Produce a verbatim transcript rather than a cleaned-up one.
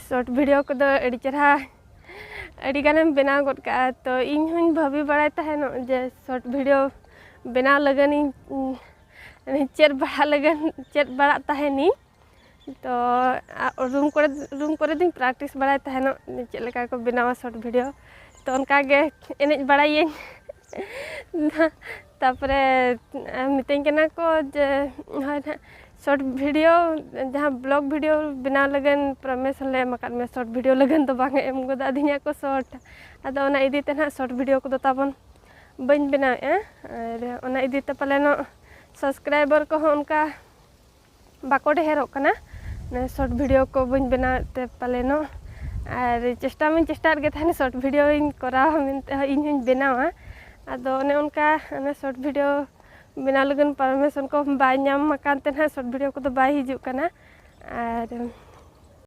Short video ᱠᱚᱫᱚ ᱟᱹᱰᱤ ᱪᱮᱨᱦᱟ, ᱟᱹᱰᱤ ᱜᱟᱱᱮᱢ ᱵᱮᱱᱟᱣ ᱜᱚᱫ ᱠᱟᱜᱼᱟ᱾ ᱛᱚ ᱤᱧ ᱦᱚᱧ ᱵᱷᱟᱹᱵᱤ ᱵᱟᱲᱟᱭ ᱛᱟᱦᱮᱱᱚᱜ ᱡᱮ ᱥᱚᱨᱴ ᱵᱷᱤᱰᱤᱭᱳ ᱵᱮᱱᱟᱣ ᱞᱟᱹᱜᱤᱫ ᱤᱧ, ᱤᱧ ᱪᱮᱫ ᱵᱟᱲᱟ ᱞᱟᱹᱜᱤᱫ, ᱪᱮᱫ ᱵᱟᱲᱟᱜ ᱛᱟᱦᱮᱱᱤᱧ᱾ ᱛᱚ ᱨᱩᱢ ᱠᱚᱨᱮ, ᱨᱩᱢ ᱠᱚᱨᱮ ᱫᱚᱧ ᱯᱨᱮᱠᱴᱤᱥ ᱵᱟᱲᱟᱭ ᱛᱟᱦᱮᱱᱚᱜ ᱪᱮᱫ ᱞᱮᱠᱟ ᱠᱚ ᱵᱮᱱᱟᱣᱟ ᱥᱚᱨᱴ ᱵᱷᱤᱰᱤᱭᱳ᱾ ᱛᱚ ᱚᱱᱠᱟ ᱜᱮ ᱮᱱᱮᱡ ᱵᱟᱲᱟᱭᱟᱹᱧ᱾ ᱛᱟᱨᱯᱚᱨᱮ ᱢᱤᱛᱟᱹᱧ ᱠᱟᱱᱟ ᱠᱚ ᱡᱮ ᱦᱳᱭ ᱱᱟᱦᱟᱜ ᱥᱚᱨᱴ ᱵᱷᱤᱰᱤᱭᱳ, ᱡᱟᱦᱟᱸ ᱵᱞᱚᱜ ᱵᱷᱤᱰᱤᱭᱳ ᱵᱮᱱᱟᱣ ᱞᱟᱹᱜᱤᱫ ᱯᱟᱨᱢᱤᱥᱚᱱ ᱞᱮ ᱮᱢ ᱟᱠᱟᱫ ᱢᱮᱭᱟ, ᱥᱚᱨᱴ ᱵᱷᱤᱰᱤᱭᱳ ᱞᱟᱹᱜᱤᱫ ᱫᱚ ᱵᱟᱝ ᱮ ᱮᱢ ᱜᱚᱫ ᱟᱹᱫᱤᱧᱟ ᱠᱚ ᱥᱚᱨᱴ᱾ ᱟᱫᱚ ᱚᱱᱟ ᱤᱫᱤ ᱛᱮ ᱱᱟᱦᱟᱜ ᱥᱚᱨᱴ ᱵᱷᱤᱰᱤᱭᱳ ᱠᱚᱫᱚ ᱛᱟᱵᱚᱱ ᱵᱟᱹᱧ ᱵᱮᱱᱟᱣᱮᱫᱼᱟ᱾ ᱟᱨ ᱚᱱᱟ ᱤᱫᱤ ᱛᱮ ᱯᱟᱞᱮᱱᱚᱜ ᱥᱟᱵᱥᱠᱨᱟᱭᱵᱟᱨ ᱠᱚᱦᱚᱸ ᱚᱱᱠᱟ ᱵᱟᱠᱚ ᱰᱷᱮᱨᱚᱜ ᱠᱟᱱᱟ, ᱥᱚᱨᱴ ᱵᱷᱤᱰᱤᱭᱳ ᱠᱚ ᱵᱟᱹᱧ ᱵᱮᱱᱟᱣᱮᱫ ᱛᱮ ᱯᱟᱞᱮᱱᱚᱜ᱾ ᱟᱨ ᱪᱮᱥᱴᱟ ᱢᱟᱧ ᱪᱮᱥᱴᱟᱭᱮᱫ ᱜᱮ ᱛᱟᱦᱮᱱ ᱥᱚᱨᱴ ᱵᱷᱤᱰᱤᱭᱳᱧ ᱠᱚᱨᱟᱣᱟ ᱢᱮᱱᱛᱮ ᱦᱚᱸ, ᱤᱧ ᱦᱚᱧ ᱵᱮᱱᱟᱣᱟ᱾ ᱟᱫᱚ ᱚᱱᱮ ᱚᱱᱠᱟ ᱚᱱᱟ ᱥᱚᱨᱴ ᱵᱷᱤᱰᱤᱭᱳ ᱵᱮᱱᱟᱣ ᱞᱟᱹᱜᱤᱫ ᱯᱟᱨᱢᱤᱥᱚᱱ ᱠᱚ ᱵᱟᱭ ᱧᱟᱢ ᱟᱠᱟᱱ ᱛᱮ ᱱᱟᱦᱟᱜ ᱥᱚᱨᱴ ᱵᱷᱤᱰᱤᱭᱳ ᱠᱚᱫᱚ ᱵᱟᱭ ᱦᱤᱡᱩᱜ ᱠᱟᱱᱟ᱾ ᱟᱨ